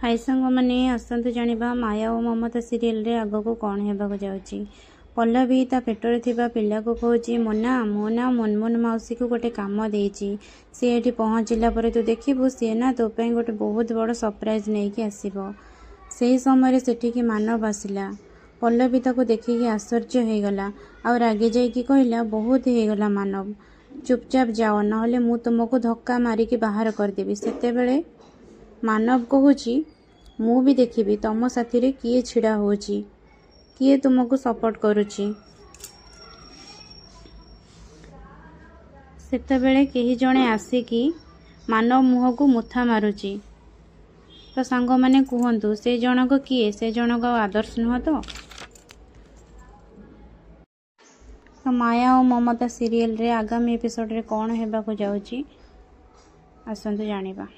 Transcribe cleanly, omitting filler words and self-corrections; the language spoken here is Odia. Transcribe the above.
ହାଇ ସାଙ୍ଗମାନେ, ଆସନ୍ତୁ ଜାଣିବା ମାୟା ଓ ମମତା ସିରିଏଲରେ ଆଗକୁ କ'ଣ ହେବାକୁ ଯାଉଛି। ପଲ୍ଲବୀ ତା ପେଟରେ ଥିବା ପିଲାକୁ କହୁଛି, ମୋନା ମୁଁ ନା ମୁନମୁନ ମାଉସୀକୁ ଗୋଟେ କାମ ଦେଇଛି। ସିଏ ଏଠି ପହଞ୍ଚିଲା ପରେ ତୁ ଦେଖିବୁ, ସିଏ ନା ତୋ ପାଇଁ ଗୋଟେ ବହୁତ ବଡ଼ ସରପ୍ରାଇଜ୍ ନେଇକି ଆସିବ। ସେହି ସମୟରେ ସେଠିକି ମାନବ ଆସିଲା। ପଲ୍ଲବୀ ତାକୁ ଦେଖିକି ଆଶ୍ଚର୍ଯ୍ୟ ହେଇଗଲା ଆଉ ରାଗି ଯାଇକି କହିଲା, ବହୁତ ହେଇଗଲା ମାନବ, ଚୁପଚାପ ଯାଅ, ନହେଲେ ମୁଁ ତୁମକୁ ଧକ୍କା ମାରିକି ବାହାର କରିଦେବି। ସେତେବେଳେ ମାନବ କହୁଛି, ମୁଁ ବି ଦେଖିବି ତମ ସାଥିରେ କିଏ ଛିଡ଼ା ହେଉଛି, କିଏ ତୁମକୁ ସପୋର୍ଟ କରୁଛି। ସେତେବେଳେ କେହି ଜଣେ ଆସିକି ମାନବ ମୁହଁକୁ ମୁଥା ମାରୁଛି। ତ ସାଙ୍ଗମାନେ କୁହନ୍ତୁ, ସେ ଜଣକ କିଏ? ସେ ଜଣକ ଆଉ ଆଦର୍ଶ ନୁହଁ ତ? ତ ମାୟା ଓ ମମତା ସିରିଏଲରେ ଆଗାମୀ ଏପିସୋଡ଼ରେ କ'ଣ ହେବାକୁ ଯାଉଛି, ଆସନ୍ତୁ ଜାଣିବା।